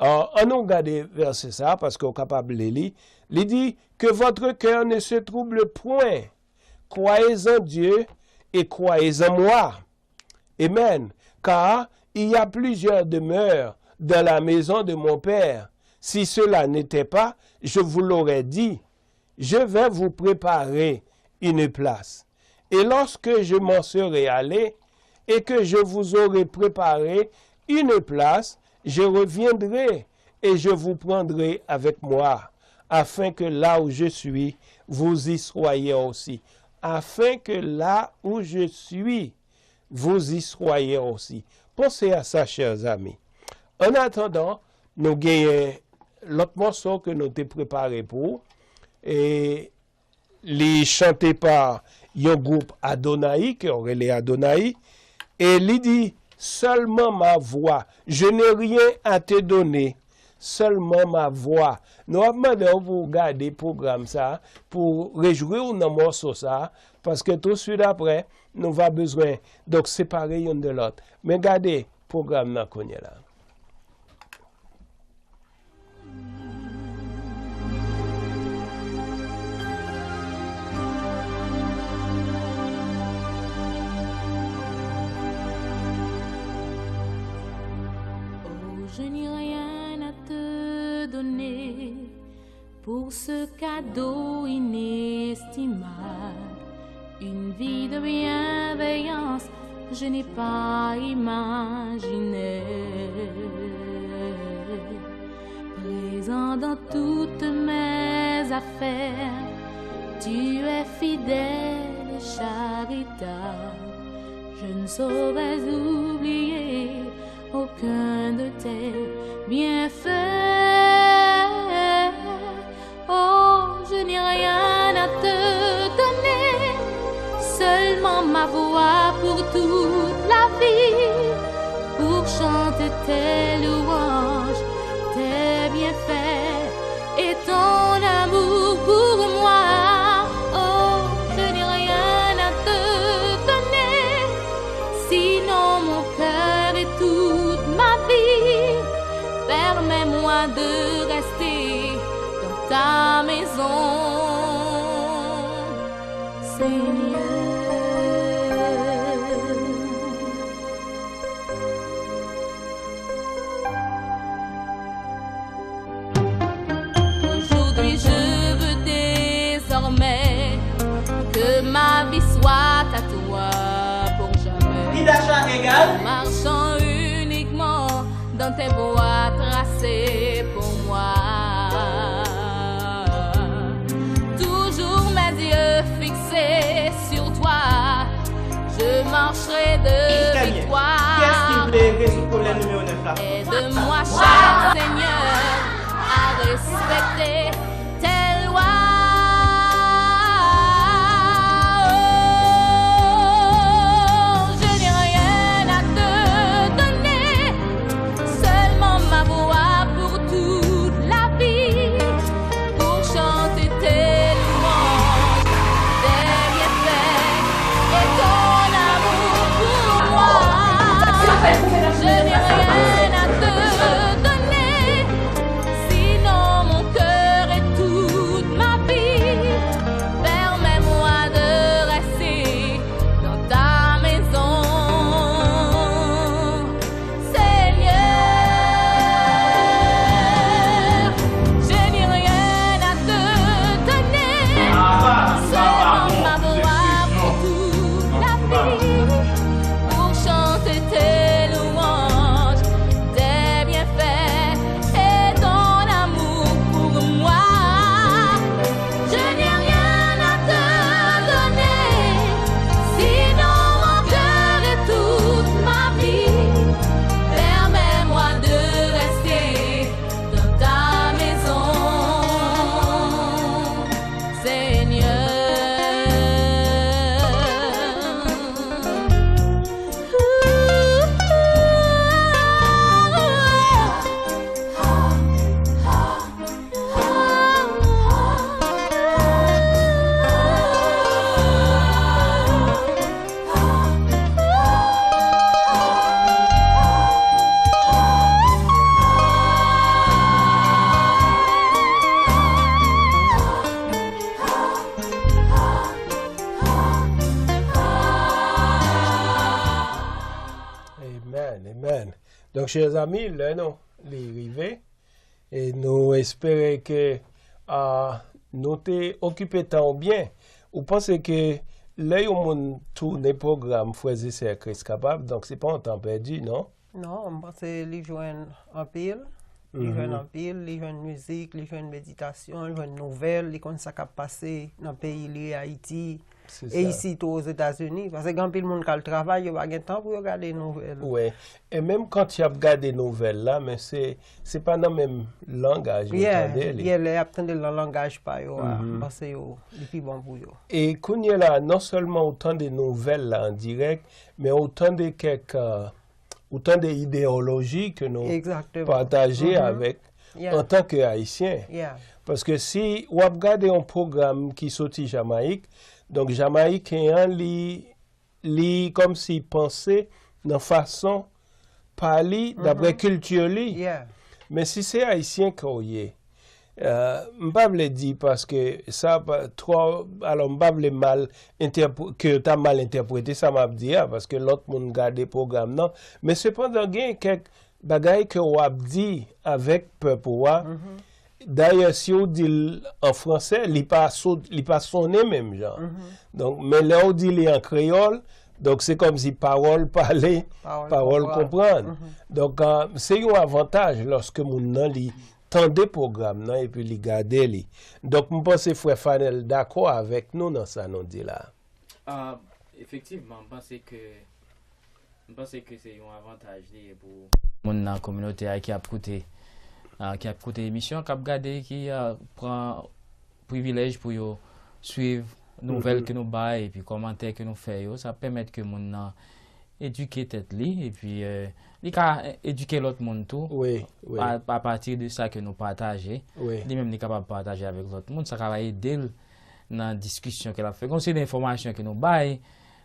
an, ann nou gade vèsè sa, paske w kapab li li. Li di, Que votre cœur ne se trouble point. Croyez en Dieu et croyez en moi. Amen. Car il y a plusieurs demeures dans la maison de mon Père. Si cela n'était pas, je vous l'aurais dit. Je vais vous préparer une place. Et lorsque je m'en serai allé, et que je vous aurai préparé une place, je reviendrai et je vous prendrai avec moi, afin que là où je suis, vous y soyez aussi. Afin que là où je suis, vous y soyez aussi. Pensez à ça, chers amis. En attendant, nou genyen lòt mòso ke nou te prepare pou ou. E li chante pa yon gwoup Adonaï, ke yo rele Adonaï, e li di, Seulement ma voix, je n'ai rien à te donner, seulement ma voix. Nou ap mande w pou w gade pwogram sa, pou w rejwi w nan mòso sa, paske tou swit apre, nou va bezwen, donk, separe youn de lòt. Men gade pwogram nan kounye la. Oh, je n'ai rien à te donner pour ce cadeau inestimable. Une vie de bienveillance, je n'ai pas imaginé. Présent dans toutes mes affaires, tu es fidèle et charitable. Je ne saurais oublier aucun de tes bienfaits. Oh, je n'ai rien à te donner, seulement ma voix pour toute la vie, pour chanter tes louanges, tes bienfaits et ton amour pour moi. Oh, je n'ai rien à te donner, sinon mon cœur et toute ma vie. Permets-moi de rester dans ta maison, Seigneur. Aujourd'hui, je veux désormais que ma vie soit à toi pour jamais. Prix d'achat égal. Marchant uniquement dans tes voies tracées pour moi. Toujours mes yeux fixés sur toi, je marcherai de victoire. Kiyès ki vle rezoud pwoblèm nimewo nèf la? Aide-moi chaque Seigneur à respecter tes lois. Oh, je n'ai rien à te donner, seulement ma voix pour toute la vie, pour chanter tes louanges, tes bienfaits et ton amour pour moi. Je n'ai rien à te donner, sinon mon cœur et toute ma vie. Permets-moi de rester dans ta maison, Seigneur. Je n'ai rien à te donner, seulement ma voix pour toute la vie, pour chanter tes louanges, tes bienfaits et ton amour pour moi. Je n'ai rien à te donner, sinon mon cœur et toute ma vie. Permets-moi de rester dans ta maison, Seigneur. Amen, amen. Donk, chè zanmi, lè nou li rive, e nou espere ke, a, nou te okipe tan w byen. Ou panse ke lè yon moun tounen pwogram Frè e Sè Kris Kapab, donk se pa yon tan pèdi, non? Non, m panse li jwenn anpil. Li jwenn anpil, li jwenn mizik, li jwenn meditasyon, li jwenn nouvèl, li konn sa k ap pase nan peyi li, Ayiti, e isit Ozetazini. Paske gen anpil moun k al travay, yo pa gen tan pou yo gade nouvèl. Wi. E menm kan y ap gade nouvèl la, men se, se pa nan menm langaj yo tande li. Yeah, lè y ap tande l nan langaj pa yo a, m panse yo, li pi bon pou yo. E kounye la, non sèlman ou tande nouvèl la an dirèk, men ou tande kèk, euh, ou tande ideyoloji ke nou pataje avèk, antanke Ayisyen. Paske si w ap gade yon pwogram ki soti Jamayik, donk Jamayiken an, li, li kòmsi panse nan fason pa li, daprè kilti li. Men si se Ayisyen ke w ye, Euh, m pa vle di paske sa pa twò, alò, m pa vle mal entèpre-, ke yo ta mal entèprete sa m ap di a, paske lòt moun gade pwogram nan. Men sepandan, gen kèk bagay ke w ap di avèk pèp ou a. Dayè, si w di l an fransè, li pa so-, li pa sonnen menm jan. Donk, men lè w di li an kreyòl, donk se kòmsi pawòl pale, pawòl konprann. Donk, euh, se yon avantaj lòske moun nan li tande pwogram nan epi li gade li. Donk, m panse frè Fanel dakò avèk nou nan sa nou di la. Ah, efektivman, m panse ke M panse ke se yon avantaj li ye pou moun nan kominote a ki ap koute, ah, ki ap koute emisyon, k ap gade, ki, ah, pran privilèj pou yo swiv nouvèl ke nou bay epi kòmantè ke nou fè yo. Sa pèmèt ke moun nan edike tèt li, epi, euh, li ka edike lòt moun tou. Wi, wi. A, apati de sa ke nou pataje, Wi. Li menm li kapab pataje avèk lòt moun. Sa ka ede l nan diskisyon ke l ap fè. Kon se de enfòmasyon ke nou bay,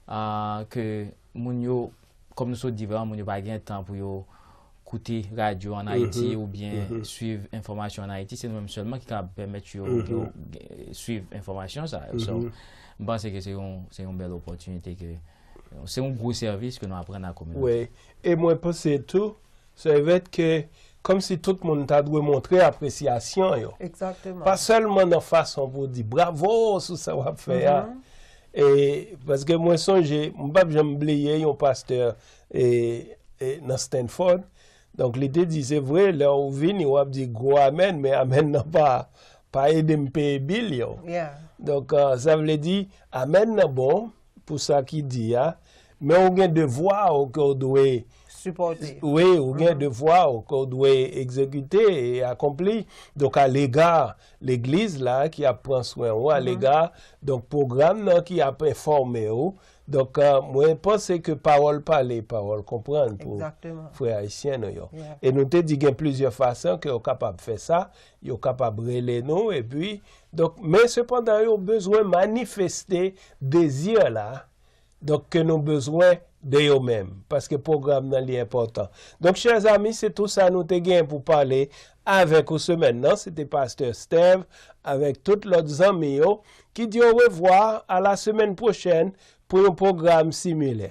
ah, ke moun yo, kòm nou sot di, vrèman, moun yo pa gen tan pou yo koute radyo ann Ayiti oubyen swiv enfòmasyon ann Ayiti. Se nou menm sèlman ki ka pèmèt yo, yo gen- swiv enfòmasyon sa yo. So, m panse ke se yon, se yon bèl opòtinite ke, se yon gwo sèvis ke nou ap rann a kominote. Wi. E mwen panse tou, se vèt ke kòmsi tout moun ta dwe montre apresyasyon yo. Egzakteman. Pa sèlman nan fason pou di bravo sou sa w ap fè a. E, paske mwen sonje, m p ap janm bliye yon pastè e, e, nan Stanford. Donk, li te di, se vre, lè w vini, w ap di gwo amèn, men amèn nan pa, pa ede m peye bil yo. Yeah. Donk, euh, sa vle di, amèn nan bon pou sa ki di a, men ou gen devwa ou ke w dwe Sipòte. Wi, ou gen devwa ou ke w dwe egzekite e akonpli. Donk, alega legliz la ki ap pran swen ou, alega, donk, pwogram nan ki ap enfòme ou. Donk, euh, mwen panse ke pawòl pale, pawòl konprann pou Egzakteman. Frè ayisyen nou yo. Yeah. E nou te di gen plizyè fason ke yo kapab fè sa, yo kapab rele nou, epi, donk, men sepandan, yo bezwen manifeste dezi la, donk, ke nou bezwen de yo menm, paske pwogram nan li enpòtan. Donk, chè zami, se tou sa nou te gen pou pale avèk ou semèn nan. Se te pastè Steve avèk tout lòt zanmi yo ki di orevwa a la semèn pwochèn pou yon pwogram similè.